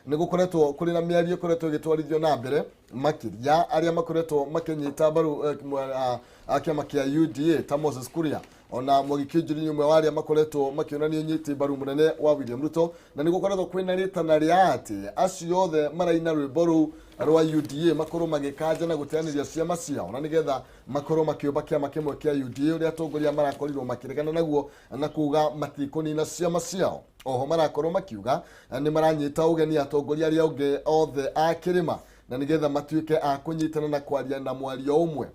Nĩ gũkoretwo kũrĩ na mĩario ĩkoretwo ĩgĩtwarithio na mbere, makĩria arĩa makoretwo makĩnyita mbaru kĩama kĩa UDA ta Moses Kuria, ona Mwangi Kiunjuri nĩ ũmwe wa arĩa makoretwo makĩonania ũnyiti mbaru mũnene wa William Ruto. Na nĩ gũkoretwo kwĩna rĩtana rĩa atĩ acio othe maraina rwĩmbo rũu rwa UDA makorwo magĩkanja na gũteanĩria ciama ciao, na nĩgetha makorwo makĩũmba kĩama kĩmwe kĩa UDA, ũrĩa atongoria marakorirwo makĩregana naguo na kuga matikũnina ciama ciao. Oho marakorwo makiuga nĩ maranyita ũgeni atongoria arĩa ũngĩ othe a kĩrĩma, na nĩgetha matuĩke a kũnyitana na kwaria na mwario ũmwe,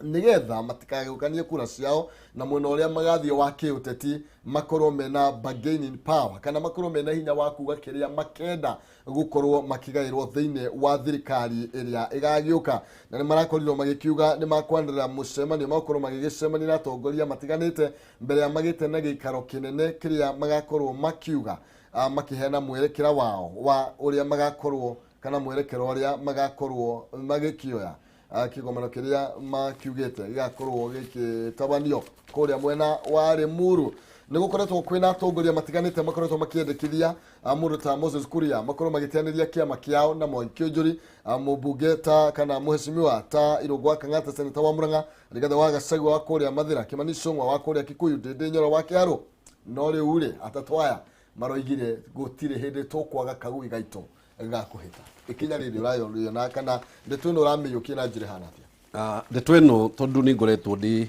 nĩgetha matikagĩũkanie kura ciao na mwena ũrĩa magathiĩ wa kĩũteti, makorwo mena bargaining power kana makorwo mena hinya wa kuga kĩrĩa makenda gũkorwo makĩgaĩrwo thĩinĩ wa thirikari ĩrĩa ĩgagĩũka. Na nĩ marakorirwo magĩkiuga nĩ makwanĩrĩra mũcemanio, makorwo magĩgĩcemania na atongoria matiganĩte mbere ya magĩte na gĩikaro kĩnene kĩrĩa magakorwo makiuga, makĩheana mwerekera wao wa ũrĩa magakorwo kana mwerekero ũrĩa magakorwo magĩkĩoya. Kĩgomano kĩrĩa makiugĩte gĩgakorwo gĩkĩtabanio kũrĩa mwena wa Limuru. Nĩ gũkoretwo kwĩna atongoria matiganĩte makoretwo makĩendekithia, mũndũ ta Moses Kuria makorwo magĩteanĩria kĩama kĩao na Mwangi Kiunjuri, mũmbunge ta kana mũheshimiwa ta Irũngũ wa Kang'ata, seneta wa Murang'a, Rigathĩ wa Gachagua wa kũrĩa Mathĩra, Kimani Ichung'wa wa kũrĩa Kikuyu, Ndindi Nyoro wa Kĩharũ. No rĩu rĩ, atatũ aya maroigire gũtirĩ hĩndĩ tũkwaga kagui gaitũ ga kũhĩta. Ikinya rĩrĩ ũrayona kana ndeto ĩno ũramĩiyũkia na njĩra ĩhana atĩa? Ndeto ĩno, tondũ nĩ ngoretwo ndĩ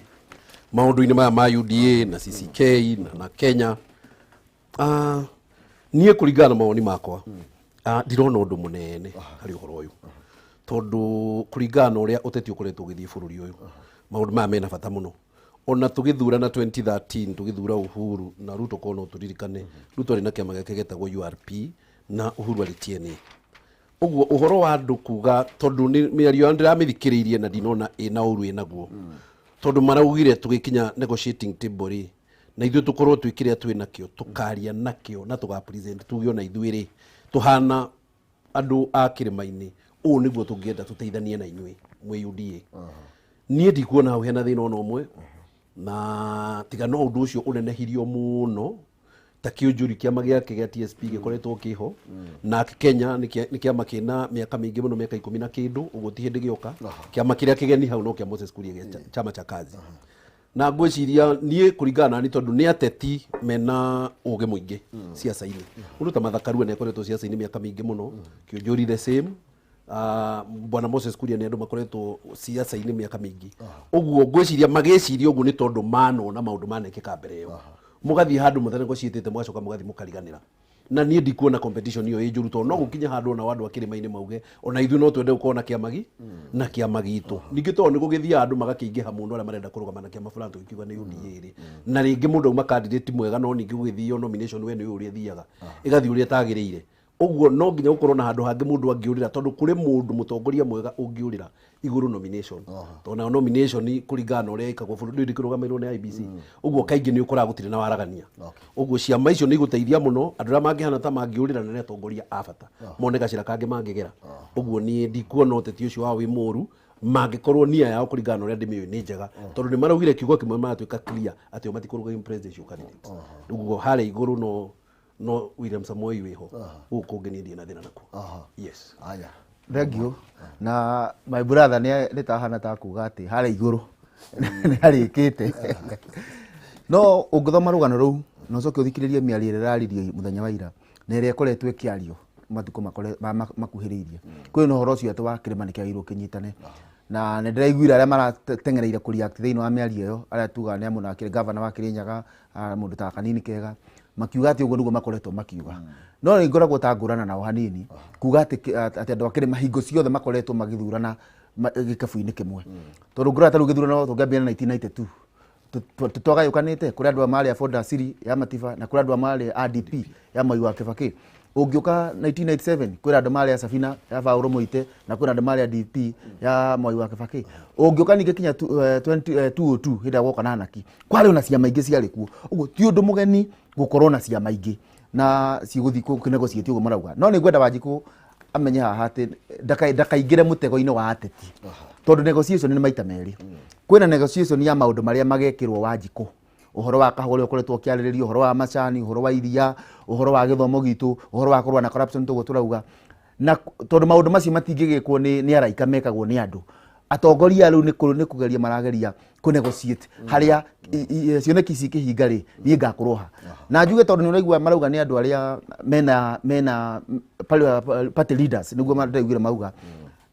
maũndũ-inĩ maya ma UDA na CCK na Kenya, niĩ kũringana na mawoni makwa, ndirona ũndũ mũnene harĩ ũhoro ũyũ, tondũ kũringana na ũrĩa ũteti ũkoretwo ũgĩthiĩ bũrũri ũyũ, maũndũ maya mena bata mũno. Ona tũgĩthurana 2013, tũgĩthura Uhuru na Ruto, korwo no tũririkane, Ruto arĩ na kĩama gĩake gĩetagwo URP na Uhuru arĩ TNA. Ũguo ũhoro wa andũ kuga, tondũ nĩ mĩario yao ndĩramĩthikĩrĩirie na ndinona ĩna ũru ĩnaguo, tondũ maraugire tũgĩkinya negotiating table rĩ, na ithuĩ tũkorwo twĩ kĩrĩa twĩ nakĩo, tũkaria nakĩo na tũga present, tuge ona ithuĩ rĩ, tũhana andũ a kĩrĩma-inĩ, ũũ nĩguo tũngĩenda tũteithanie na inyuĩ mwĩ UDA. Niĩ ndikuona hau hena thĩna ona ũmwe, na tiga no ũndũ ũcio ũnenehirio mũno ta Kĩũnjũri kĩama gĩake gĩa TSP gĩkoretwo kĩho nake Kenya nĩ kĩama kĩna mĩaka mĩingĩ mũno, mĩaka 10 na kĩndũ, ũguo ti hĩndĩ gĩoka. Kĩama kĩrĩa kĩgeni hau no kĩa Moses Kuria gĩa Chama cha Kazi. Na ngwĩciria niĩ kũringana nani, tondũ nĩ ateti mena ũgĩ mũingĩ ciaca-inĩ, mũndũ ta Martha Karua nĩ akoretwo ciaca-inĩ mĩaka mĩingĩ mũno, Kĩũnjũri the same, bwana Moses Kuria, nĩ andũ makoretwo ciaca-inĩ mĩaka mĩingĩ. Ũguo ngwĩciria magĩciria ũguo nĩ tondũ manona maũndũ manekĩka mbere ĩyo, mũgathiĩ handũ mũtanegotiatĩte, mũgacoka mũgathiĩ mũkariganĩra. Na niĩ ndikuona competition ĩyo ĩ njũru, tondũ no gũkinye handũ ona andũ a kĩrĩma-inĩ mauge ona ithuĩ no twende gũkorwo na kĩama gi na kĩama gitũ. Ningĩ tondũ nĩ gũgĩthiaga andũ magakĩingĩha mũno arĩa marenda kũrũgama na kĩama fulani, tũgĩkiuga nĩ UDA rĩ, na rĩngĩ mũndũ auma candidate mwega, no ningĩ gũgĩthio nomination, we nĩ ũrĩa ĩthiaga ĩgathiĩ ũrĩa ĩtagĩrĩire. Ũguo no nginya gũkorwo na handũ hangĩ mũndũ angĩũrĩra, tondũ kũrĩ mũndũ mũtongoria mwega ũngĩũrĩra igũrũ nomination, tondũ nayo nomination kũringana na ũrĩa ĩkagwo bũrũri ndĩrĩ kĩrũgamĩrĩrwo nĩ IEBC. Ũguo kaingĩ nĩ ũkoraga gũtirĩ na waragania. Ũguo ciama icio nĩ igũteithia mũno andũ arĩa mangĩhana ta mangĩũrĩra, na nĩ atongoria a bata mone gacĩra kangĩ mangĩgera. Ũguo niĩ ndikuona ũteti ũcio wao wĩ mũru, mangĩkorwo nia yao kũringana na ũrĩa ndĩmĩũĩ nĩ njega, tondũ nĩ maraugire kiugo kĩmwe, maratuĩka clear atĩ o matikũrũgamia presidential candidate. Ũguo harĩa igũrũ no William Samoei wĩho, gũkũ kũngĩ niĩ ndirĩ na thĩna nakuo. Yes. Aya. Thank you. Na my brother nĩ tahana ta kuga atĩ harĩa igũrũ nĩ harĩkĩte, no ũngĩthoma rũgano rũu na ũcoke ũthikĩrĩrie mĩario ĩrĩa ĩraririo mũthenya wa ira na ĩrĩa ĩkoretwo ĩkĩario matukũ makuhĩrĩirie, kwĩ na ũhoro ũcio atĩ wa kĩrĩma nĩ kĩagĩrĩirwo kĩnyitane. Na nĩ ndĩraiguire arĩa marateng'ereire kũ react thĩinĩ wa mĩario ĩyo, arĩa tugaga nĩ amwe na gavana wa Kĩrĩnyaga, mũndũ ta Kanini Kega, makiuga atĩ ũguo nĩguo makoretwo makiuga. No nĩ ngoragwo ta ngũrana nao hanini kuga atĩ andũ a kĩrĩma hingo ciothe makoretwo magĩthurana gĩkabu-inĩ kĩmwe, tondũ ngũrana ta rĩu gĩthurano tũngĩambia na 1992, twagayũkanĩte kũrĩ andũ marĩ a Ford Asili ya Matiba na kũrĩ andũ marĩ a DP ya Mwai wa Kibaki. Ũngĩũka 1997, kwĩna andũ marĩ a Safina ya Paul Moite na kwĩna andũ marĩ a DP ya Mwai wa Kibaki. Ũngĩũka ningĩ kinya 2002, hĩndĩ ĩrĩa gwoka na Naki, kwarĩ ona ciama ingĩ ciarĩ kuo. Ũguo ti ũndũ mũgeni gũkorwo na ciama ingĩ na cigũthiĩ kũnegotiate ũguo marauga. No nĩ ngwenda Wanjikũ amenye haha atĩ ndakaingĩre mũtego-inĩ wa ateti, tondũ negotiation nĩ maita merĩ. Kwĩna negotiation ya maũndũ marĩa magekĩrwo Wanjikũ. Ũhoro wa kahũa ũrĩa ũkoretwo ũkĩarĩrĩrio, ũhoro wa macani, ũhoro wa iria, ũhoro wa gĩthomo gitũ, ũhoro wa kũrũa na corruption, toguo tũrauga. Na tondũ maũndũ macio matingĩgĩkwo nĩ araika, mekagwo nĩ andũ atongoria. Rĩu nĩ kũgeria marageria kũ negotiate harĩa cioneki ici ikĩhinga rĩ, niĩ ngakorwo ha na njuge, tondũ nĩ ũraigua marauga nĩ andũ arĩa mena party leaders, nĩguo ndĩraiguire mauga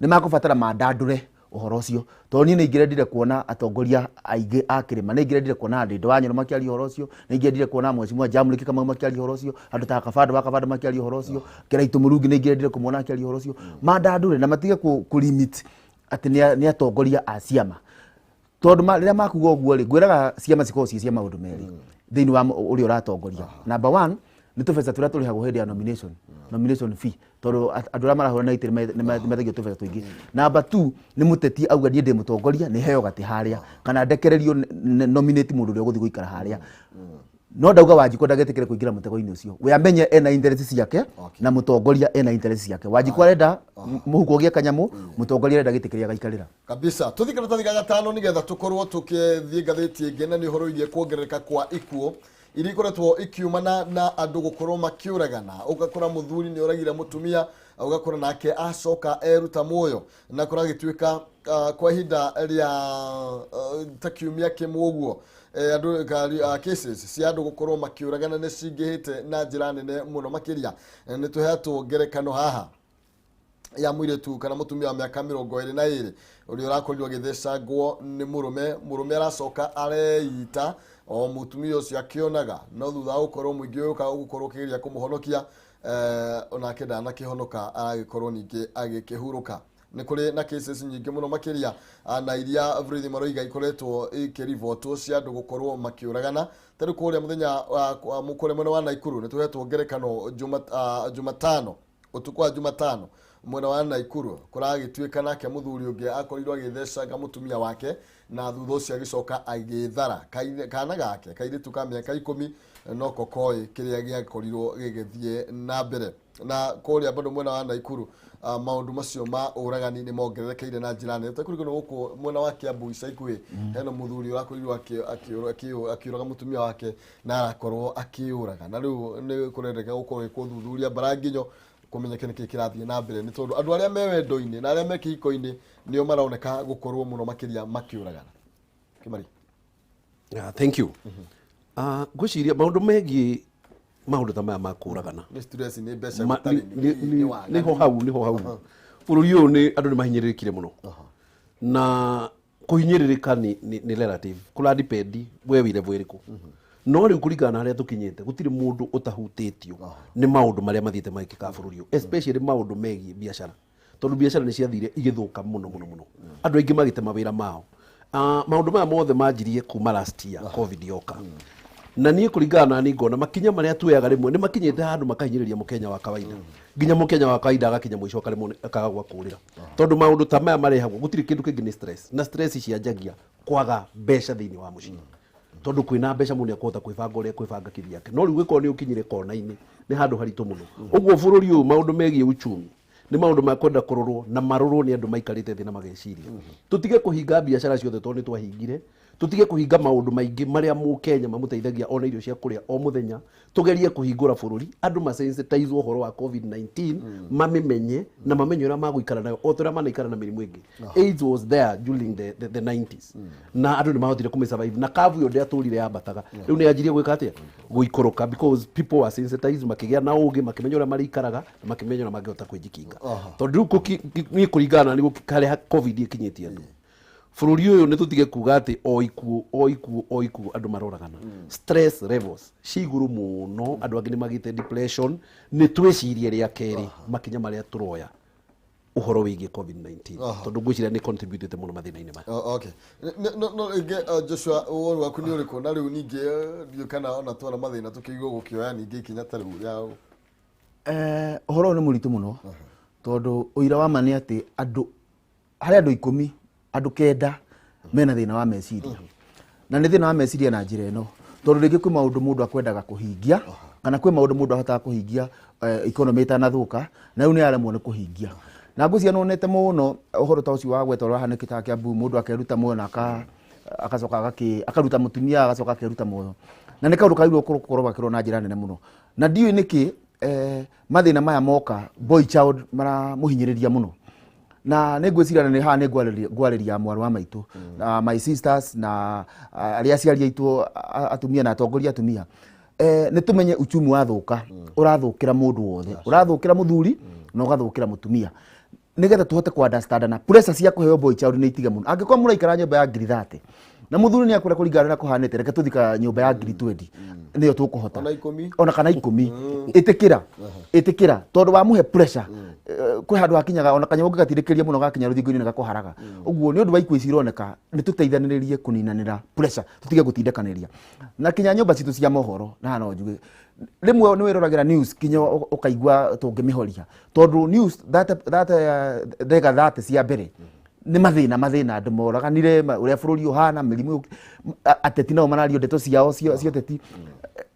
nĩ makũbatara mandandũre ũhoro ũcio, tondũ niĩ nĩ ingĩrendire kuona atongoria aingĩ a kĩrĩma, nĩ ingĩrendire kuona Ndĩndũ wa Nyoro makĩaria ũhoro ũcio, nĩ ingĩrendire kuona Mheshimiwa Jamleck Kamau makĩaria ũhoro ũcio, andũ ta Kabando wa Kabando makĩaria ũhoro ũcio, Kĩraitũ Mũrungi nĩ ingĩrendire kũmuona akĩaria ũhoro ũcio. Mandandũre na matige kũ limit atĩ nĩ atongoria a ciama, tondũ rĩrĩa makuga ũguo rĩ, ngwĩraga ciama cikoragwo ciĩ cia maũndũ merĩ thĩinĩ wa ũrĩa ũratongoria. Number one nĩ tũbeca tũrĩa tũrĩhagwo hĩndĩ ya nomination fee, tondũ andũ arĩa marahũrana itĩ nĩ metagio tũbeca tũingĩ. Number two nĩ mũteti auga, "Niĩ ndĩ mũtongoria, nĩ heo gatĩ harĩa kana ndekererio nominate mũndũ ũrĩa ũgũthiĩ gũikara harĩa." No ndauga Wanjikũ ndagetĩkĩre kũingĩra mũtego-inĩ ũcio. We amenye ena interest ciake na mũtongoria ena interest ciake. Wanjikũ arenda mũhuko ũgĩe kanyamũ, mũtongoria arenda gĩtĩ kĩrĩa agaikarĩra. Kabisa. Tuthiĩ karatathi ga gatano nigetha tukorwo tukĩthiĩ ngathĩti ĩngĩ, na nĩ ũhoro wĩgiĩ kuongerereka kwa ikuũ iria ikoretwo ikiumana na andũ gũkorwo makĩũragana. Ũgakora mũthuri nĩ oragire mũtumia, ũgakora nake acoka eruta muoyo, na kũragĩtuĩka kwa ihinda rĩa ta kiumia kĩmwe ũguo, andũ cases cia andũ gũkorwo makĩũragana nĩ cingĩhĩte na njĩra nene mũno makĩria. Nĩ tũheatwo ngerekano haha ya mũirĩtu kana mũtumia wa mĩaka 22 ũrĩa ũrakorirwo agĩthecangwo nĩ mũrũme. Mũrũme aracoka areita o mũtumia ũcio akĩonaga, no thutha wa gũkorwo mũingĩ ũyũ ũka gũkorwo ũkĩgeria kũmũhonokia, onake ndanakĩhonoka, aragĩkorwo ningĩ agĩkĩhurũka. Nĩ kũrĩ na cases nyingĩ mũno makĩria, na iria borithi maroiga ikoretwo ikĩribotwo cia andũ gũkorwo makĩũragana. Ta rĩu kũrĩa mũthenya kũrĩa mwena wa Naikuru nĩ tũhetwo ngerekano Jumatano, ũtukũ wa Jumatano, mwena wa Naikuru kũragĩtuĩka nake mũthuri ũngĩ akorirwo agĩthecanga mũtumia wake, na thutha ũcio agĩcoka agĩthara. Kana gake kairĩtu ka mĩaka 10 noko koĩ kĩrĩa gĩakorirwo gĩgĩthiĩ na mbere. Na kũrĩa bado mwena wa Naikuru, maũndũ macio ma ũragani nĩ mongererekeire na njĩra nene. Tũkũririkana gũkũ mwena wa Kiambu ica ikuhĩ hena mũthuri ũrakorirwo akĩũraga mũtumia wake na arakorwo akĩũraga, na rĩu nĩ kũrendeka gũkorwo gwĩkwo ũthuthuria mbaranginyo kũmenyeke nĩkĩ kĩrathiĩ na mbere, nĩ tondũ andũ arĩa me wendo-inĩ na arĩa me kĩhiko-inĩ nĩo maroneka gũkorwo mũno makĩria makĩũragana. Kĩmari. Thank you. Ngwĩciria maũndũ megiĩ maũndũ ta maya ma kũragana nĩ stress, nĩ mbeca gũtarĩ, nĩ waganu. Nĩho hau bũrũri ũyũ nĩ andũ nĩ mahinyĩrĩrĩkire mũno, na kũhinyĩrĩrĩka nĩ relative, kũra depend we wĩ level ĩrĩkũ. No rĩu kũringana na harĩa tũkinyĩte, gũtirĩ mũndũ ũtahutĩtio nĩ maũndũ marĩa mathiĩte magĩkĩka bũrũri ũyũ, especially maũndũ megiĩ biacara, tondũ biacara nĩ ciathire igĩthũka mũno mũno mũno, andũ aingĩ magĩte mawĩra mao. Maũndũ maya mothe manjirie kuma last year COVID yoka, na niĩ kũringana na niĩ ngona makinya marĩa tuoyaga rĩmwe nĩ makinyĩte handũ makahinyĩrĩria mũkenya wa kawaida, nginya mũkenya wa kawaida agakinya mũico akaremwo akaga gwa kũrĩra, tondũ maũndũ ta maya marehagwo gũtirĩ kĩndũ kĩngĩ, nĩ stress, na stress cianjagia kwaga mbeca thĩinĩ wa mũciĩ, tondũ kwĩna mbeca mũndũ nĩekũhota kwĩbanga ũrĩa kwĩbanga kĩvyake. No rĩu gĩkorwo nĩ ũkinyire kona-inĩ, nĩ handũ haritũ mũno ũguo. Bũrũri ũyũ, maũndũ megiĩ uchumi nĩ maũndũ ma kwenda kũrorwo na marorwo nĩ andũ maikarĩte thĩ na mageciria. Tũtige kũhinga biacara ciothe tondũ nĩ twahingire, tũtige kũhinga maũndũ maingĩ marĩa mũkenya mamũteithagia ona irio cia kũrĩa o mũthenya. Tũgerie kũhingũra bũrũri, andũ masensitize ũhoro wa COVID-19, mamĩmenye na mamenye ũrĩa magũikara nayo o ta ũrĩa manaikara na mĩrimũ ĩngĩ. AIDS was there during the 90s na andũ nĩ mahotire kũmĩ na kavu ĩyo ndĩatũrire yambataga, rĩu nĩ yanjirie gwĩka atĩa, gũikũrũka, because people were sensitized, makĩgĩa na ũgĩ, makĩmenya ũrĩa marĩikaraga na makĩmenya ũrĩa mangĩhota kwĩjikinga. Tondũ rĩu niĩ kũringana na niĩ harĩa COVID ĩkinyĩtie andũ bũrũri ũyũ, nĩ tũtige kuga atĩ o ikuũ, o ikuũ, o ikuũ, andũ maroragana. Stress levels ci igũrũ mũno, andũ angĩ nĩ magĩte depression. Nĩ twĩcirie rĩa kerĩ makinya marĩa tũroya ũhoro wĩgiĩ COVID-19, tondũ ngwĩciria nĩ contributĩte mũno mathĩna-inĩ maya. Okay. No rĩngĩ, Joshua, woni waku nĩ ũrĩkũ? Na rĩu ningĩ, ndiũĩ kana ona twona mathĩna tũkĩigua gũkĩoya ningĩ ikinya ta rĩu rĩa Ũhoro ũyũ nĩ mũritũ mũno, tondũ ũira wa ma nĩ atĩ andũ harĩ andũ 10, andũ 9 mena thĩna wa meciria. Na nĩ thĩna wa meciria na njĩra ĩno, tondũ rĩngĩ kwĩ maũndũ mũndũ akwendaga kũhingia, kana kwĩ maũndũ mũndũ ahotaga kũhingia economy ĩtanathũka, na rĩu nĩ aremwo nĩ kũhingia. Na ngwĩciria nĩwonete mũno ũhoro ta ũcio wa gweta ũrĩa wahanĩkĩte Kiambu, mũndũ akeruta muoyo na aka Agacoka akaruta mũtumia, agacoka akeruta muoyo, na nĩ kaũndũ kagĩrĩirwo gũkorwo gakĩrorwo na njĩra nene mũno. Na ndiũĩ nĩkĩ mathĩna maya moka boy child maramũhinyĩrĩria mũno. Na nĩ ngwĩciria na nĩ haha nĩ ngwarĩria mwarĩ wa maitũ na my sisters na arĩa aciari aitũ, atumia na atongoria atumia, nĩ tũmenye uchumi wathũka ũrathũkĩra mũndũ wothe, ũrathũkĩra mũthuri na ũgathũkĩra mũtumia, nĩgetha tũhote ku understand na pressure cia kũheo boy child nĩ itige mũno. Angĩkorwo mũraikara nyũmba ya ngiri 30 na mũthuri nĩ akwĩra kũringana na kũhanĩte, reke tũthika nyũmba ya ngiri 20 nĩyo tũkũhota. Ona 10. Ona kana 10, ĩtĩkĩra, ĩtĩkĩra, tondũ wamũhe pressure, kwĩ handũ hakinyaga ona kanyamũ ũngĩgatindĩkĩria mũno gakinya rũthingo-inĩ nĩ gakũharaga. Ũguo nĩ ũndũ wa ikuũ ici ironeka, nĩ tũteithanĩrĩrie kũninanĩra pressure, tũtige gũtindĩkanĩria. Na kinya nyũmba citũ cia mohoro, na haha no njuge rĩmwe nĩ wĩroragĩra news kinya ũkaigua tũngĩmĩhoria, tondũ news that ndagĩka 30 cia mbere nĩ mathĩna, mathĩna, andũ moraganire, ũrĩa bũrũri ũhana, mĩrimũ, ateti nao marario ndeto ciao cia ũteti.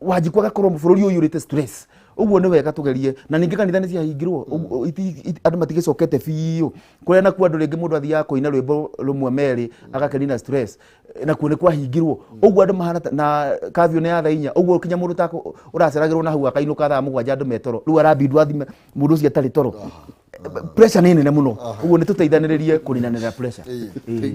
Wanjikũ agakorwo bũrũri ũiyũrĩte stress. Ũguo nĩ wega tũgerie. Na ningĩ kanitha nĩ ciahingirwo, andũ matigĩcokete biũ kũrĩa nakuo. Andũ rĩngĩ mũndũ athiaga kũina rwĩmbo rũmwe merĩ agakenina stress, nakuo nĩ kwahingirwo. Ũguo andũ mahana na kafyu nĩ ya thaa 4, ũguo kinya mũndũ tako ũraceragĩrwo na hau akainũka thaa 7, andũ metoro, rĩu arabindwo athime mũndũ ũcio atarĩ toro. Pressure nĩ nene mũno, ũguo nĩ tũteithanĩrĩrie kũninanĩra pressure.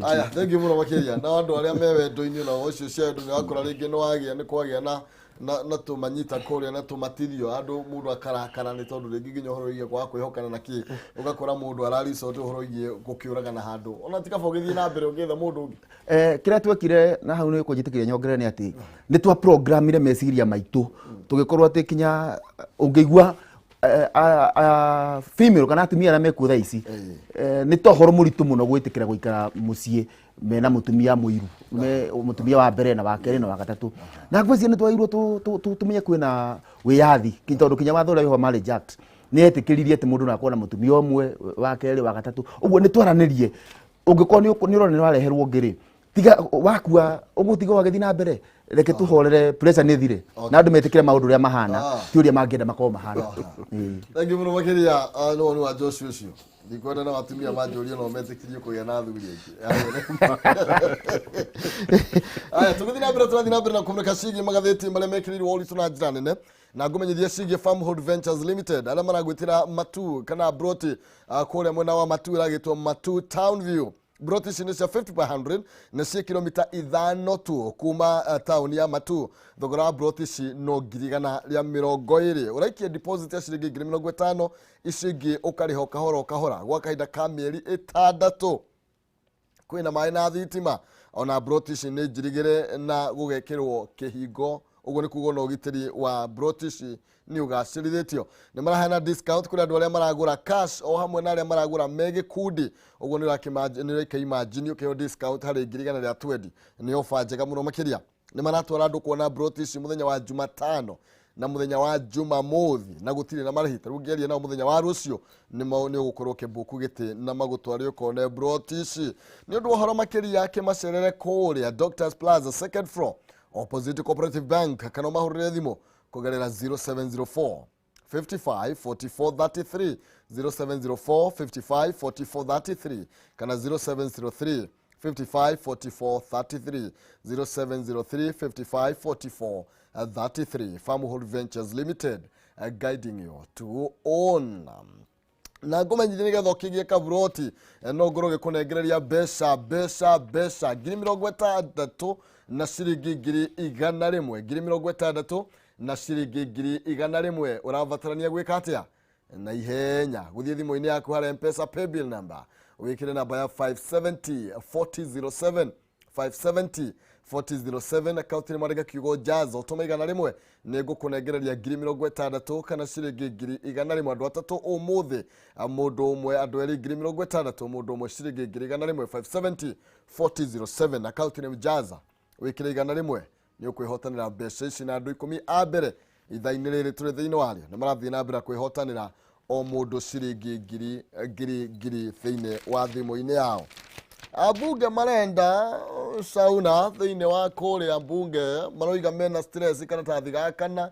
Aya, thank you mũno makĩria. Na andũ arĩa me wendo-inĩ na ũcio cia wendo, nĩ wakora rĩngĩ nĩ wagĩa nĩ kwagĩa na tũmanyita kũrĩa na tũmatithio andũ, mũndũ akarakara nĩ tondũ rĩngĩ nginya ũhoro wĩgiĩ kwaga kwĩhokana na kĩ, ũgakora mũndũ ararisoti ũhoro wĩgiĩ gũkĩũragana handũ ona ti kaba ũgĩthiĩ na mbere ũgĩetha mũndũ ũngĩ. Kĩrĩa twekire na hau nĩ kũnjĩtĩkĩria nyongerere nĩ atĩ nĩ twa programire meciria maitũ, tũgĩkorwo atĩ kinya ũngĩigua female kana atumia arĩa mekuo thaa ici, nĩ ta ũhoro mũritũ mũno gwĩtĩkĩra gũikara mũciĩ mena mũtumia mũiru, mũtumia wa mbere na wa kerĩ na wa gatatũ. Na ngwĩciria nĩ twagĩrĩirwo tũmenye kwĩna wĩyathi, tondũ kinya watho ũrĩa wĩho, Marriage Act, nĩ etĩkĩririe atĩ mũndũ no akorwo na mũtumia ũmwe, wa kerĩ, wa gatatũ. Ũguo nĩ twaranĩrie, ũngĩkorwo nĩ ũrona nĩ ũrareherwo ũngĩ rĩ, tiga wakua ũgũtiga wagĩthiĩ na mbere. Reke tũhorere, pressure nĩ thire na andũ metĩkĩre maũndũ ũrĩa mahana, ti ũrĩa mangĩenda makorwo mahana. Thank you mũno makĩria. No woni wa Joshua ũcio, ndikwenda na atumia manjũrie no metĩkĩrio kũgĩa na athuri aingĩ. Aya, tũgĩthiĩ na mbere, tũrathiĩ na mbere na kũmũrĩka ciĩgiĩ magathĩti marĩa mekĩrĩirwo ũritũ na njĩra nene, na ngũmenyithia ciĩgiĩ Farmhold Ventures Limited arĩa maragwĩtĩra matu kana broti kũrĩa mwena wa Matu ĩragĩtwo Matu Town View. Broti ici nĩ cia 50 by 100 na ciĩ kilomita 5 tu kuma taũni ya Matu. Thogora wa broti ici no 120,000. Ũraikia deposit ya ciringi 50,000, icio ingĩ ũkarĩha o kahora o kahora gwa kahinda ka mĩeri 6. Kwĩna maĩ na thitima, ona broti ici nĩ njirigĩre na gũgekĩrwo kĩhingo, ũguo nĩ kuga ona ũgitĩri wa broti ici nĩ ũgacĩrithĩtio. Nĩ maraheana discount kũrĩ andũ arĩa maragũra cash o hamwe na arĩa maragũra me gĩkundi. Ũguo nĩ ũrakĩimagine ũkĩheo discount harĩ 120,000, nĩ ofa njega mũno makĩria. Nĩ maratwara andũ kuona broti ici mũthenya wa Jumatano na mũthenya wa Jumamothi na gũtirĩ na marĩhi. Ta rĩu ũngĩaria nao mũthenya wa rũciũ, nĩ ũgũkorwo ũkĩmbuku gĩtĩ na magũtware ũkone broti ici. Nĩ ũndũ wa ũhoro makĩria, kĩmacerere kũrĩa Doctors Plaza, second floor, opposite Cooperative Bank, kana ũmahũrĩre thimũ kũgerera 0704 55 44 33, 0704 55 44 33, kana 0703 55 44 33, 0703 55 44 33. Farmhold Ventures Limited, guiding you to own. Na ngũmenyithie nĩgetha ũkĩgĩe kaburoti, no ngorwo ngĩkũnengereria mbeca, mbeca, mbeca 60,000 na ciringi 100,000, 60,000 na ciringi 100,000. Ũrabatarania gwĩka atĩa? Na ihenya gũthiĩ thimũ-inĩ yaku harĩa Mpesa paybill number, wĩkĩre namba ya 570 4007, 570 4007, akaunti nĩ mwandĩke kiugo jaza, ũtũme 100, nĩ ngũkũnengereria 60,000 kana ciringi 100,000. Andũ atatũ ũmũthĩ, mũndũ ũmwe, andũ erĩ 60,000, mũndũ ũmwe ciringi 100,000. 570 4007, akaunti nĩ jaza, wĩkĩre 100, nĩ ũkwĩhotanĩra mbeca ici. Na andũ 10 a mbere ithaa-inĩ rĩrĩ tũrĩ thĩinĩ warĩo nĩ marathiĩ na mbere kwĩhotanĩra o mũndũ ciringi ngiri ngiri ngiri thĩinĩ wa thimũ-inĩ yao. Ambunge marenda sauna thĩinĩ wa kũrĩa mbunge, maroiga mena stress karatathi ga kana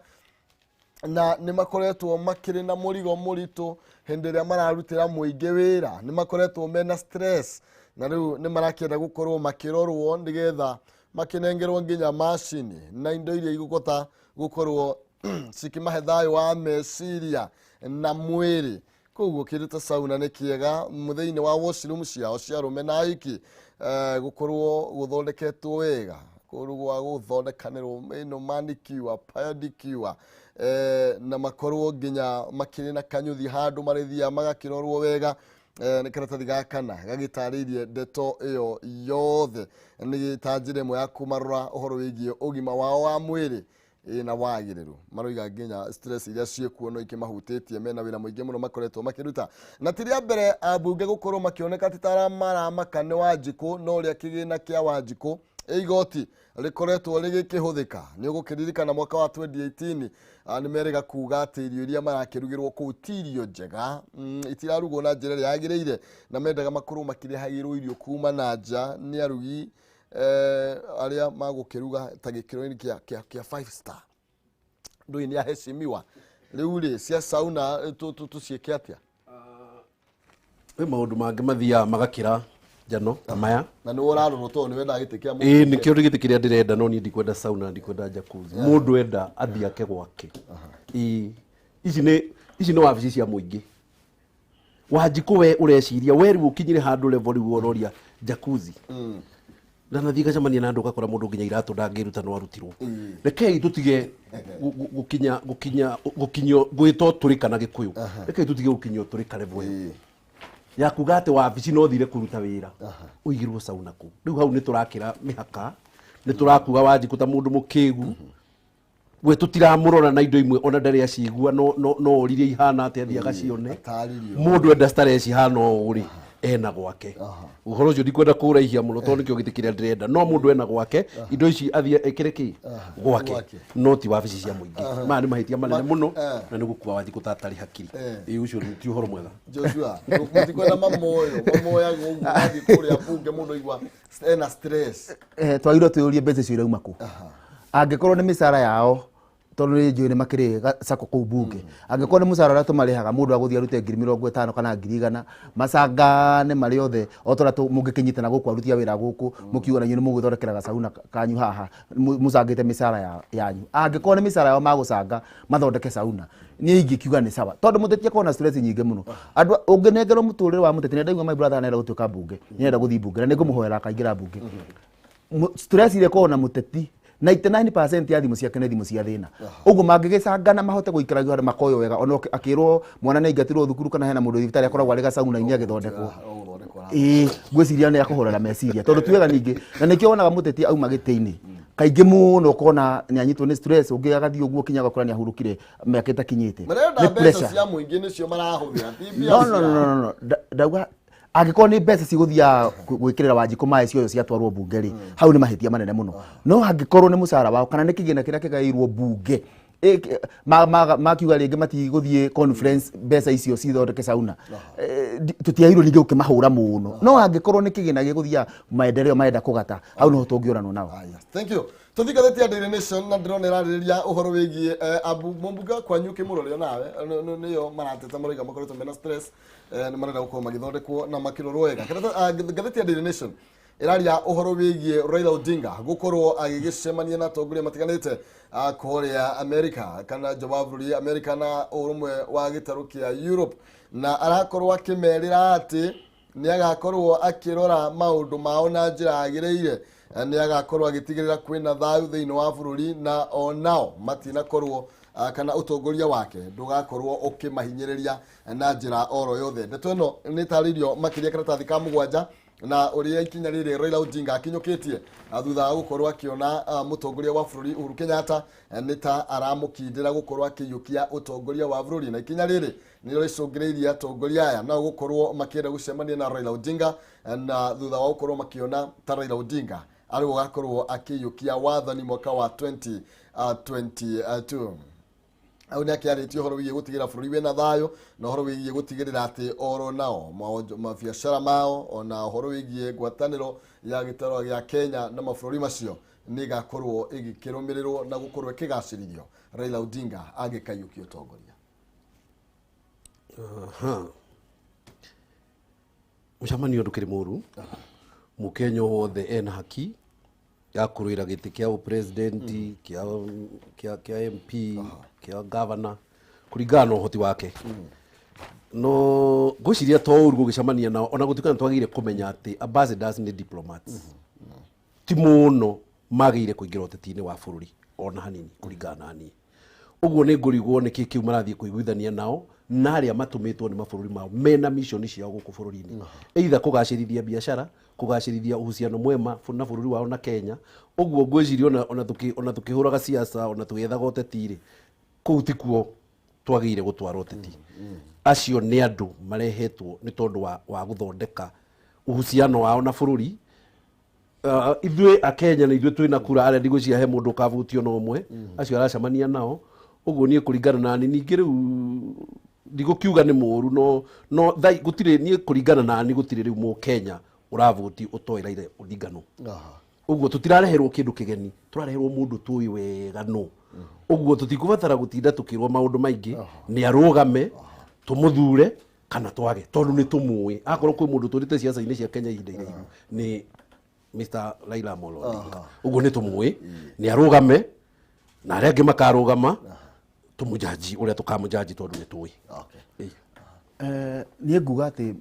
na nĩ makoretwo makĩrĩ na mũrigo mũritũ hĩndĩ ĩrĩa mararutĩra mũingĩ wĩra. Nĩ makoretwo mena stress. Na rĩu nĩ marakĩenda gũkorwo makĩrorwo nĩgetha makĩnengerwo nginya macini na indo iria igũkota gũkorwo cikĩmahe thayũ wa meciria na mwĩrĩ. Koguo kĩndũ ta sauna nĩ kĩega thĩinĩ wa washroom ciao cia arũme na aiki, gũkorwo gũthondeketwo wega, kũndũ gwa gũthondekanĩrwo ĩno manicure, pedicure, na makorwo nginya makĩrĩ na kanyũthi handũ marĩthiaga magakĩrorwo wega. Nĩ karatathi ga kana gagĩtarĩirie ndeto ĩyo yothe, nĩ ta njĩra ĩmwe ya kũmarora ũhoro wĩgiĩ ũgima wao wa mwĩrĩ ĩna wagĩrĩru. Maroiga nginya stress iria ciĩkuo no ikĩmahutĩtie, mena wĩra mũingĩ mũno makoretwo makĩruta, na ti rĩa mbere ambunge gũkorwo makĩoneka ti ta maramaka nĩ Wanjikũ, no ũrĩa kĩgĩna kĩa Wanjikũ igoti rĩkoretwo rĩgĩkĩhũthĩka. Nĩ ũgũkĩririkana mwaka wa 2018 nĩ merĩga kuga atĩ irio iria marakĩrugĩrwo kũu ti irio njega, itirarugwo na njĩra ĩrĩa yagĩrĩire, na mendaga makorwo makĩrehagĩrwo irio kuma na nja nĩ arugi arĩa magũkĩruga ta gĩkĩro-inĩ kĩa 5 star. Ndũĩ nĩ aheshimiwa. Rĩu rĩ, cia sauna tũciĩke atĩa? Kwĩ maũndũ mangĩ mathiaga magakĩra njano ta maya. Na nĩ ũrarorwo tondũ nĩ wendaga gĩtĩ kĩa Ĩĩ, nĩkĩo gĩtĩ kĩrĩa ndĩrenda, no niĩ ndikwenda sauna, ndikwenda jacuzzi. Mũndũ enda athiĩ ake gwake. Ĩĩ, ici nĩ wabici cia mũingĩ. Wanjikũ, we ũreciria we rĩu ũkinyire handũ level rĩu ũroria jacuzzi, na nathiĩ gacemania na andũ ũgakora mũndũ nginya iratũ ndangĩruta no arutirwo. Rekei tũtige gũkinya gũkinya gũkinyio gwĩtwo tũrĩka na Gĩkũyũ. Rekei tũtige gũkinyio tũrĩka level ĩyo ya kuga atĩ wabici no thire kũruta wĩra ũigĩrwo sauna kũu. Rĩu hau nĩ tũrakĩra mĩhaka, nĩ tũrakuga Wanjikũ ta mũndũ mũkĩgu, we tũtiramũrora na indo imwe ona ndarĩ acigua, no oririe ihana atĩa, athiĩ agacione. Atarĩrio. Mũndũ enda starehe cihana ũũ rĩ, ena gwake. Ũhoro ũcio ndikwenda kũraihia mũno tondũ nĩkĩo gĩtĩ kĩrĩa ndĩrenda, no mũndũ ena gwake indo ici athiĩ ekĩre kĩ gwake, Gwake. no ti wabici cia mũingĩ. Maya nĩ mahĩtia manene mũno na nĩ gũkua Wanjikũ ta atarĩ hakiri. Ĩĩ, ũcio ti ũhoro mwega. Joshua, mũtikwenda mamoyo mamoyagwo ũguo mathiĩ kũrĩa bunge, mũndũ aigua ena stress. Twagĩrĩirwo twĩyũrie mbeca icio irauma kũ. Angĩkorwo nĩ mĩcara yao, tondũ nĩ njũĩ nĩ makĩrĩ sako kũu bunge, angĩkorwo nĩ mũcara ũrĩa tũmarĩhaga, mũndũ agũthiĩ arute 50,000 kana 100,000 macangane marĩ othe o ta ũrĩa mũngĩkĩnyitana gũkũ aruti a wĩra gũkũ, mũkiuga na inyuĩ nĩ mũgwĩthondekera gacauna kanyu haha mũcangĩte mĩcara yanyu. Angĩkorwo nĩ mĩcara yao magũcanga mathondeke sauna, niĩ ingĩkiuga nĩ sawa, tondũ mũteti akorwo na stress nyingĩ mũno. Andũ ũngĩnengerwo mũtũrĩre wa mũteti, nĩ ndaigua my brother nĩarenda gũtuĩka mbunge, nĩarenda gũthiĩ mbunge, na nĩngũmũhoera akaingĩra mbunge. Stress iria ĩkoragwo na mũteti, 99% ya thimũ ciake nĩ thimũ cia thĩna. Ũguo mangĩgĩcangana mahote gũikaragio handũ makoywo wega, ona akĩrwo mwana nĩ aingatirwo thukuru kana hena mũndũ thibitarĩ, akoragwo arĩ gacauna-inĩ agĩthondekwo. Ĩĩ, ngwĩciria nĩ akũhorera meciria, tondũ ti wega ningĩ, na nĩkĩo wonaga mũteti auma gĩtĩ-inĩ kaingĩ mũno ũkona nĩ anyitwo nĩ stress, ũngĩ agathiĩ ũguo kinya agakora nĩ ahurũkire mĩaka ĩtakinyĩte. Marenda Nĩ mbeca pressure. cia mũingĩ nĩcio marahũthĩra, ti mbia No, no, no, ciao. no, no. Ndauga angĩkorwo nĩ mbeca cigũthiaga gwĩkĩrĩra Wanjikũ maĩ cioyo ciatwarwo bunge rĩ, hau nĩ mahĩtia manene mũno. No angĩkorwo nĩ mũcara wao kana nĩ kĩgĩna kĩrĩa kĩgaĩirwo bunge, makiuga rĩngĩ matigũthiĩ conference, mbeca icio cithondeke sauna, tũtiagĩrĩirwo ningĩ gũkĩmahũra mũno. No angĩkorwo nĩ kĩgĩna gĩgũthiaga maendeleo marenda kũgata, hau noho tũngĩũranwo nao. Aya, thank you. Tũthiĩ ngathĩti ya Daily Nation, na ndĩrona ĩrarĩrĩria ũhoro wĩgiĩ abu mũmbunge kwanyu kĩmũrore onawe nĩyo marateta, maroiga makoretwo mena stress, nĩ marenda gũkorwo magĩthondekwo na makĩrorwo wega. Ngathĩti ya Daily Nation ĩraria ũhoro wĩgiĩ Raila Odinga gũkorwo agĩgĩcemania na atongoria matiganĩte kũrĩa America kana nja wa bũrũri, America na ũrũmwe wa gĩtarũ kĩa Europe, na arakorwo akĩmerĩra atĩ nĩ agakorwo akĩrora maũndũ mao na njĩra yagĩrĩire, nĩ agakorwo agĩtigĩrĩra kwĩna thayũ thĩinĩ wa bũrũri, na onao matinakorwo kana ũtongoria wake ndũgakorwo ũkĩmahinyĩrĩria na njĩra oro yothe. Ndeto ĩno nĩ ĩtarĩirio makĩria karatathi ka 7, na ũrĩa ikinya rĩrĩ Raila Odinga akinyũkĩtie thutha wa gũkorwo akĩona mũtongoria wa bũrũri Uhuru Kenyatta nĩ ta aramũkindĩra gũkorwo akĩiyũkia ũtongoria wa bũrũri, na ikinya rĩrĩ nĩrĩo rĩcũngĩrĩirie atongoria aya nao gũkorwo makĩenda gũcemania na Raila Odinga, na thutha wa gũkorwo makĩona ta Raila Odinga arĩ we ũgakorwo akĩiyũkia wathani mwaka wa 2022. Hau nĩ akĩarĩtie ũhoro wĩgiĩ gũtigĩrĩra bũrũri wĩna thayũ, na ũhoro wĩgiĩ gũtigĩrĩra atĩ oro nao mabiacara mao, ona ũhoro wĩgiĩ ngwatanĩro ya gĩtarũ gĩa Kenya na mabũrũri macio nĩ ĩgakorwo ĩgĩkĩrũmĩrĩrwo na gũkorwo ĩkĩgacĩrithio Raila Odinga angĩkaiyũkia ũtongoria. Aha. Mũcemanio ndũkĩrĩ mũru. Mũkenya wothe ena haki ya kũrũĩra gĩtĩ kĩa ũpresident, kĩa MP, kĩa governor, kũringana na ũhoti wake. No ngwĩciria to ũru gũgĩcemania nao, ona gũtuĩka nĩ twagĩrĩire kũmenya atĩ ambassadors nĩ diplomats, ti mũno magĩrĩire kũingĩra ũteti-inĩ wa bũrũri ona hanini kũringana na niĩ. Ũguo nĩ ngũrigwo nĩkĩ kĩu marathiĩ kũiguithania nao na arĩa matũmĩtwo nĩ mabũrũri mao mena mission ciao gũkũ bũrũri-inĩ, either kũgacĩrithia biacara, kũgacĩrithia uhusiano mwema na bũrũri wao na Kenya. Ũguo ngwĩciria ona tũkĩhũraga siasa, ona tũgĩethaga ũteti rĩ, kũu tikuo twagĩrĩire gũtwara ũteti. Acio nĩ andũ marehetwo nĩ tondũ wa gũthondeka uhusiano wao na bũrũri. Ithuĩ akenya na ithuĩ twĩna kura, arĩa ndigwĩciria he mũndũ ũkavutio na ũmwe acio aracemania nao. Ũguo niĩ kũringana na niĩ, ningĩ rĩu ndigũkiuga nĩ mũru, no thai gũtirĩ, niĩ kũringana na niĩ gũtirĩ rĩu mũkenya ũravoti ũtoĩ Raila Odinga no. Ũguo tũtirareherwo kĩndũ kĩgeni, tũrareherwo mũndũ tũĩ wega no. Ũguo tũtikũbatara gũtinda tũkĩrwo maũndũ maingĩ, nĩ arũgame tũmũthure kana twage, tondũ nĩ tũmũĩ. Akorwo kwĩ mũndũ tũrĩte ciaca-inĩ cia Kenya ihinda iraihu nĩ Mr. Raila Amolo Odinga. Ũguo nĩ tũmũĩ, nĩ arũgame na arĩa angĩ makarũgama, tũmũjanji ũrĩa tũkamũjanji tondũ nĩ tũĩ. Niĩ nguga atĩ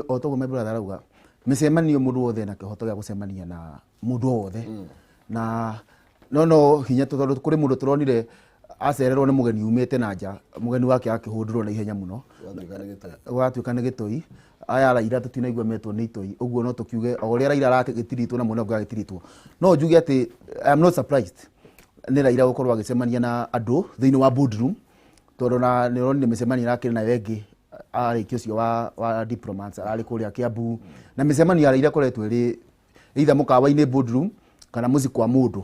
o toguo my brother arauga, mĩcemanio mũndũ wothe ena kĩhoto gĩa gũcemania na mũndũ o wothe, na no hinya tondũ kũrĩ mũndũ tũronire acererwo nĩ mũgeni umĩte na nja, mũgeni wake akĩhũndũrwo na ihenya mũno, gwatuĩka nĩ gĩtoi. Aya Raila tũtinaigua metwo nĩ itoi, ũguo no tũkiuge o ũrĩa Raila aragĩtiritwo na mwena ũngĩ agĩtiritwo. No njuge atĩ I am not surprised nĩ Raila gũkorwo agĩcemania na andũ thĩinĩ wa boardroom, tondũ na nĩ ũronire mĩcemanio ĩrakĩrĩ nayo ĩngĩ arĩkia ũcio wa diplomats ararĩ kũrĩa Kiambu, na mĩcemanio ya Raila ĩkoretwo ĩrĩ either mũkawa-inĩ boardroom kana mũciĩ kwa mũndũ.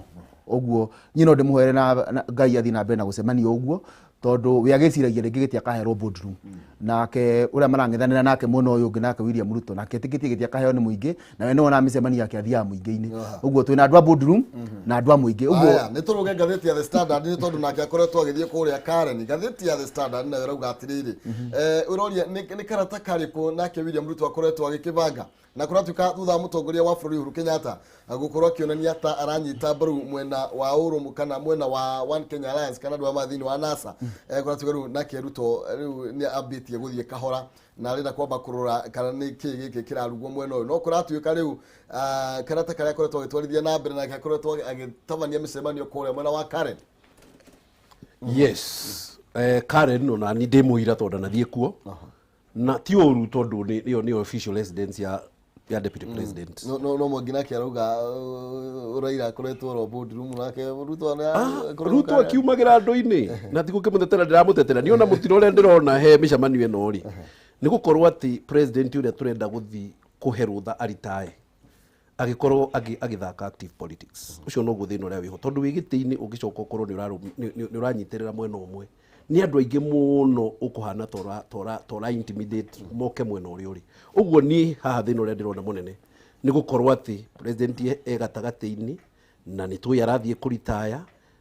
Ũguo niĩ no ndĩmũhoere na Ngai athiĩ na mbere na gũcemania ũguo, tondũ we agĩciragia rĩngĩ gĩtĩ akaherwo boardroom, nake ũrĩa marang'ethanĩra nake mwena ũyũ ũngĩ, nake William Ruto, nake etĩkĩtie gĩtĩ akaheo nĩ mũingĩ, na we nĩwona mĩcemanio yake athiaga mũingĩ-inĩ. Ũguo twĩna andũ a boardroom na andũ a mũingĩ. Ũguo Aya, nĩ tũrũge ngathĩti ya The Standard, nĩ tondũ nake akoretwo agĩthiĩ kũrĩa Karen. Ngathĩti ya The Standard nayo ĩrauga atĩrĩrĩ, ũroria nĩ karata karĩkũ nake William Ruto akoretwo agĩkĩbanga, na kũratuĩka thutha wa mũtongoria wa bũrũri Uhuru Kenyatta gũkorwo akĩonania ta aranyita mbaru mwena wa ũrũmwe kana mwena wa One Kenya Alliance kana andũ arĩa thĩinĩ wa NASA. Kũratuĩka rĩu nake Ruto rĩu nĩ ambĩtie gũthiĩ kahora na arenda kwamba kũrora kana nĩ kĩĩ gĩkĩ kĩrarugwo mwena ũyũ. No kũratuĩka rĩu karata karĩa akoretwo agĩtwarithia na mbere, nake akoretwo agĩtabania mĩcemanio kũrĩa mwena wa Karen. Yes, Karen ona ni ndĩ mũira tondũ ndathiĩ kuo, na ti ũru tondũ ĩyo nĩyo official residence ya deputy president. No mwangi nake arauga Raila akoretwo oro boardroom, nake Ruto Ruto akiumagĩra andũ-inĩ, na ti gũkĩmũtetera ndĩramũtetera. Niĩ ona mũtino ũrĩa ndĩrona he mĩcemanio ĩno rĩ, nĩ gũkorwo atĩ president ũrĩa tũrenda gũthiĩ kũhe rũtha aritae agĩkorwo agĩthaka active politics, ũcio noguo thĩna ũrĩa wĩho, tondũ wĩ gĩtĩ-inĩ ũngĩcoka ũkorwo nĩ ũranyitĩrĩra mwena ũmwe, nĩ andũ aingĩ mũno ũkũhana tora intimidate moke mwena ũrĩa ũrĩ. Ũguo niĩ haha thĩna ũrĩa ndĩrona mũnene nĩ gũkorwo atĩ president e gatagatĩ-inĩ, na nĩ tũĩ arathiĩ kũritaya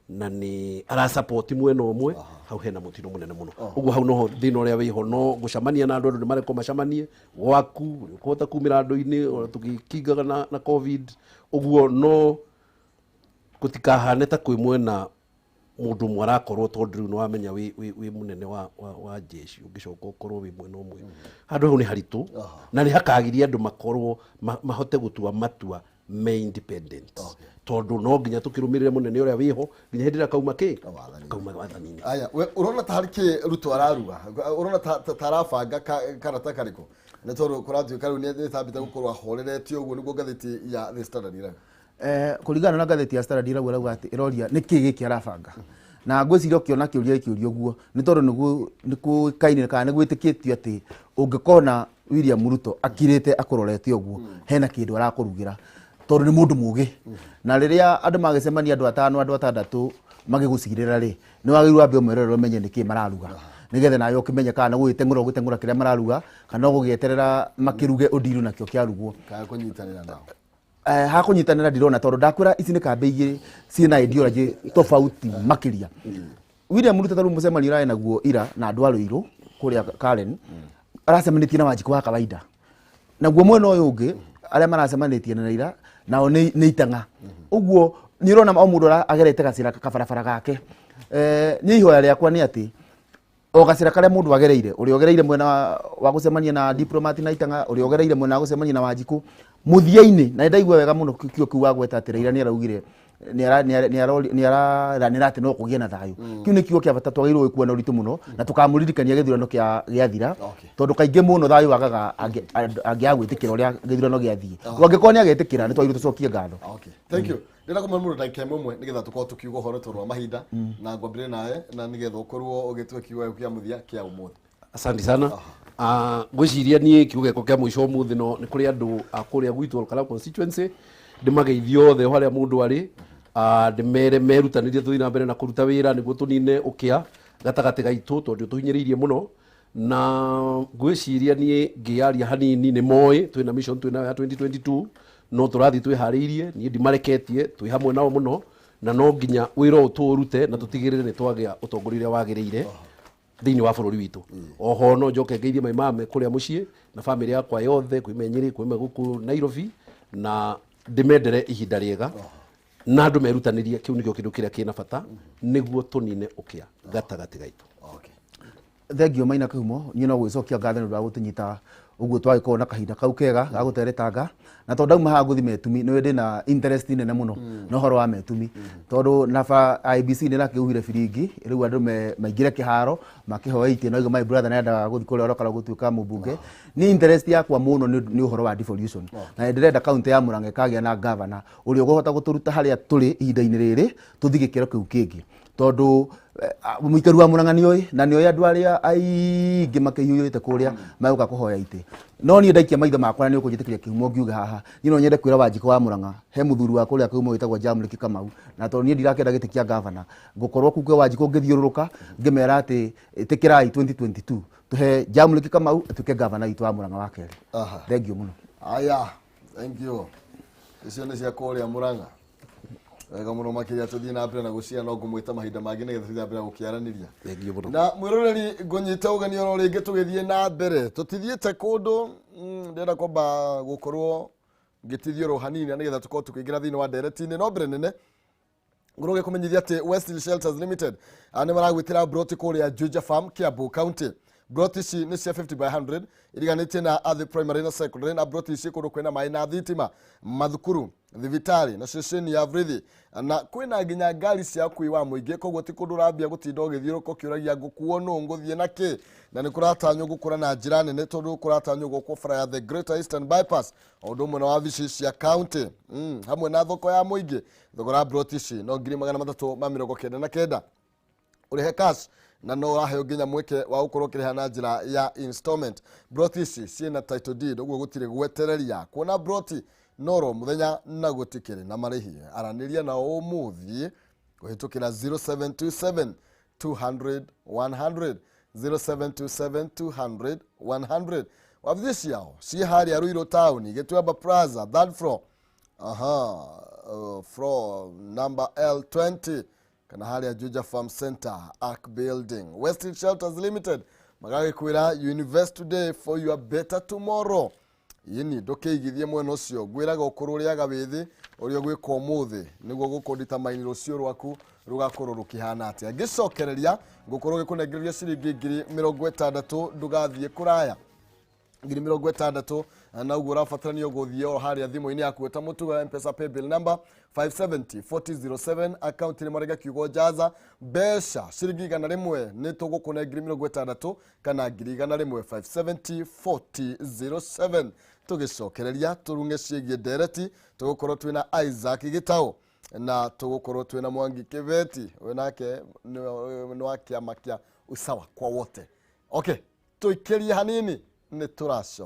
na nĩ arasupport mwena ũmwe. Hau hena mũtino mũnene mũno. Ũguo hau noho thĩna ũrĩa wĩho. No gũcemania na andũ, andũ nĩ marekwo macemanie gwaku, nĩ ũkũhota kumĩra andũ-inĩ ona tũgĩkingaga na COVID. Ũguo no gũtikahane ta kwĩ mwena mũndũ ũmwe arakorwo, tondũ rĩu nĩwamenya wĩ mũnene wa jeshi, ũngĩcoka ũkorwo wĩ mwena ũmwe, handũ hau nĩ haritũ na nĩ hakagiria andũ makorwo mahote gũtua matua me independent, tondũ no nginya tũkĩrũmĩrĩre mũnene ũrĩa wĩho nginya hĩndĩ ĩrĩa kauma kĩ kauma wathani-inĩ. Aya, we ũrona ta harĩ kĩ Ruto araruga? Ũrona ta arabanga karata karĩkũ? Nĩ tondũ kũratuĩka rĩu nĩ tambĩte gũkorwo ahoreretio, ũguo nĩguo ngathĩti ya The Standard ĩrauga. Kũringana na ngathĩti ya Standard ĩrauga atĩ ĩroria nĩ kĩ gĩkĩ arabanga, na ngwĩciria ũkĩona kĩũria gĩkĩũrio ũguo nĩ tondũ nĩguo nĩ kũĩkaine kana nĩ gwĩtĩkĩtio atĩ ũngĩkona William Ruto akirĩte akũrorete ũguo, hena kĩndũ arakũrugĩra, tondũ nĩ mũndũ mũgĩ. Na rĩrĩa andũ magĩcemania, andũ atano, andũ atandatũ magĩgũcirĩra rĩ, nĩ wagĩrĩirwo wambe ũmerorere ũmenye nĩkĩ mararuga, nĩgetha nawe ũkĩmenye kana nĩ gũgĩteng'ũra ũgĩteng'ũra kĩrĩa mararuga, kana ũgũgĩeterera makĩruge ũndiru nakĩo kĩarugwo. Kana kũnyitanĩra nao. Ha kũnyitanĩra ndirona, tondũ ndakwĩra ici nĩ kambĩ igĩrĩ ciĩna ideology tofauti makĩria. William Ruto tarĩu mũcemanio ũrarĩ naguo ira na andũ a Ruiru kũrĩa Karen, aracemanĩtie na Wanjikũ wa kawaida. Naguo mwena ũyũ ũngĩ arĩa maracemanĩtie na Raila nao nĩ itang'a. Ũguo nĩ ũrona o mũndũ agerete gacĩra kabarabara gake. Niĩ ihoya rĩakwa nĩ atĩ o gacĩra karĩa mũndũ agereire, ũrĩa ũgereire mwena wa gũcemania na diplomat na itang'a, ũrĩa ũgereire mwena wa gũcemania na Wanjikũ mũthia-inĩ, na nĩndaigua wega mũno kiugo kĩu wagweta atĩ Raila nĩaraugire nĩareranĩra atĩ no kũgĩe na thayũ. Kĩu nĩ kiugo kĩa bata twagĩrĩirwo gũkuua na ũritũ mũno na tũkamũririkania gĩthurano gĩathira, tondũ kaingĩ mũno thayũ wagaga angĩaga gwĩtĩkĩra ũrĩa gĩthurano gĩathiĩ. Angĩkorwo nĩ agetĩkĩra, nĩ twagĩrĩirwo tũcokie ngatho. Okay. Thank you. Ndĩrenda kũmenya mũndũ ndagĩka ĩmwe ĩmwe nĩgetha tũkorwo tũkiuga ũhoro tondũ wa mahinda, na ngwambĩrĩrie nawe na nĩgetha ũkorwo ũgĩtua kiugo gĩaku kĩa mũthia kĩa ũmũthĩ. Asante sana. Ngwĩciria niĩ kiugo gĩakwa kĩa mũico ũmũthĩ no nĩ kũrĩ andũ a kũrĩa gwitũ Olkalau constituency, ndĩmageithie othe o harĩa mũndũ arĩ, ndĩmere merutanĩrie tũthiĩ na mbere na kũruta wĩra nĩguo tũnine ũkĩa gatagatĩ gaitũ tondũ ũtũhinyĩrĩirie mũno. Na ngwĩciria niĩ ngĩaria hanini nĩ moĩ twĩna mission twĩnayo ya 2022, no tũrathiĩ twĩharĩirie, niĩ ndimareketie, twĩ hamwe nao mũno, na no nginya wĩra ũyũ tũũrute na tũtigĩrĩre nĩ twagĩa ũtongoria ũrĩa wagĩrĩire thĩinĩ wa bũrũri witũ. Oho no njoke ngeithie my mame kũrĩa mũciĩ na famĩlĩ yakwa yothe, kwĩ Nyĩrĩ, kwĩ gũkũ Nairobi, na ndĩmendere ihinda rĩega na andũ merutanĩrie. Kĩu nĩkĩo kĩndũ kĩrĩa kĩna bata nĩguo tũnine ũkĩa gatagatĩ gaitũ. Okay. Thengio Maina Kĩhumo. Niĩ no gwĩcokia ngatho nĩ ũndũ wa gũtũnyita ũguo twagĩkorwo na kahinda kau kega ga gũteretanga, na tondũ ndauma haha ngũthi Metumi, nĩ ndĩna interest nene mũno na ũhoro wa Metumi, tondũ naba IEBC nĩ ĩrakĩhuhire biringi rĩu andũ maingĩre kĩharo makĩhoe itĩ, no my brother nĩendaga gũthiĩ kũrĩa Olkalau gũtuĩka mũmbunge. Niĩ interest yakwa mũno nĩ ũhoro wa devolution, na nĩ ndĩrenda kaunti ya Murang'a ĩkagĩa na governor ũrĩa ũkũhota gũtũruta harĩa tũrĩ ihinda-inĩ rĩrĩ tũthiĩ gĩkĩro kĩu kĩngĩ, tondũ mũikari wa Murang'a nĩoĩ na nĩoĩ andũ arĩa aingĩ makĩhiũrĩte kũrĩa magũka kũhoya itĩ. No niĩ ndaikia maitho makwa na nĩ ũkũnjĩtĩkĩria Kĩhumo ngiuge haha, niĩ no nyende kwĩra Wanjikũ wa Murang'a he mũthuri wa kũrĩa Kĩhumo wĩtagwo Jamliki Kamau, na tondũ niĩ ndirakĩenda gĩtĩ kĩa gavana, ngũkorwo kuu kwĩ Wanjikũ ngĩthiũrũrũka ngĩmera atĩ ĩtĩkĩrai 2022 tũhe Jamliki Kamau atuĩke gavana witũ wa Murang'a wa kerĩ. Thengio mũno. Aya, thank you. Icio nĩ cia kũrĩa Murang'a. Wega mũno makĩria, tũthiĩ na mbere na gũcia no ngũmwĩta mahinda mangĩ nĩgetha tũthiĩ na mbere na gũkĩaranĩria. Thengio mũno. Na mwĩroreri, ngũnyita ũgeni oro rĩngĩ tũgĩthiĩ na mbere, tũtithiĩte kũndũ. Ndĩrenda kwamba gũkorwo ngĩtithio oro hanini na nĩgetha tũkorwo tũkĩingĩra thĩinĩ wa ndereti-inĩ. No mbere nene ngorwo gĩkũmenyithia atĩ Westhill Shelters Limited nĩ maragwĩtĩra broti kũrĩa Juja Farm, Kiambu County. Broti ici nĩ cia 50 by 100, iriganĩtie na Athi Primary na Secondary, na broti ici kũndũ kwĩna maĩ na thitima, mathukuru, thibitarĩ na ceceni ya borithi, na kwĩna nginya ngari cia ũkui wa mũingĩ. Koguo ti kũndũ ũrambia gũtinda ũgĩthiũrũrũka ũkĩũragia ngũkuo nũ, ngũthiĩ na kĩ. Na nĩ kũratanywo gũkũra na njĩra nene tondũ kũratanywo gwakwo bara ya the Greater Eastern Bypass, o ũndũ ũmwe na wabici cia county, hamwe na thoko ya mũingĩ. Thogora wa broti ici no 399,000, ũrĩhe cash, na no ũraheo nginya mweke wa gũkorwo ũkĩrĩha na njĩra ya installment. Broti ici ciĩna title deed, ũguo gũtirĩ gwetereria kuona broti noro mũthenya na gũtikĩrĩ na marĩhi. Aranĩria nao ũmũthĩ kũhĩtũkĩra 0727 200 100, 0727 200 100. Wabici ciao ciĩ harĩa Ruiru Town, Gĩtuamba Plaza, third floor, aha, floor number L20, kana harĩa Juja Farm Center, Ark Building. Westhill Shelters Limited magagĩkwĩra, "You invest today for your better tomorrow." Yini ndũkĩigithie mwena ũcio, ngwĩraga ũkũrũ ũrĩaga wĩthĩ, ũrĩa ũgwĩka ũmũthĩ nĩguo gũkũnditamaini rũciũ rwaku rũgakorwo rũkĩhana atĩa. Ngĩcokereria ngũkorwo gĩkũnengereria ciringi 60,000. Ndũgathiĩ kũraya, 60,000, na ũguo ũrabatarania gũthiĩ o harĩa thimũ-inĩ yaku ta mũtugo, Mpesa paybill number 570 4007, akaunti nĩ marega kiugo jaza mbeca ciringi 100, nĩ tũgũkũne 60,000 kana 100,000, 570 4007. Tũgĩcokereria tũrung'e ciĩgiĩ ndereti, tũgũkorwo twĩna Isaac Gĩtaũ na tũgũkorwo twĩna Mwangi Kĩbeti, we nake nĩ wa kĩama kĩa Usawa kwa Wote. Okay, tũikĩrie hanini nĩ tũracoka.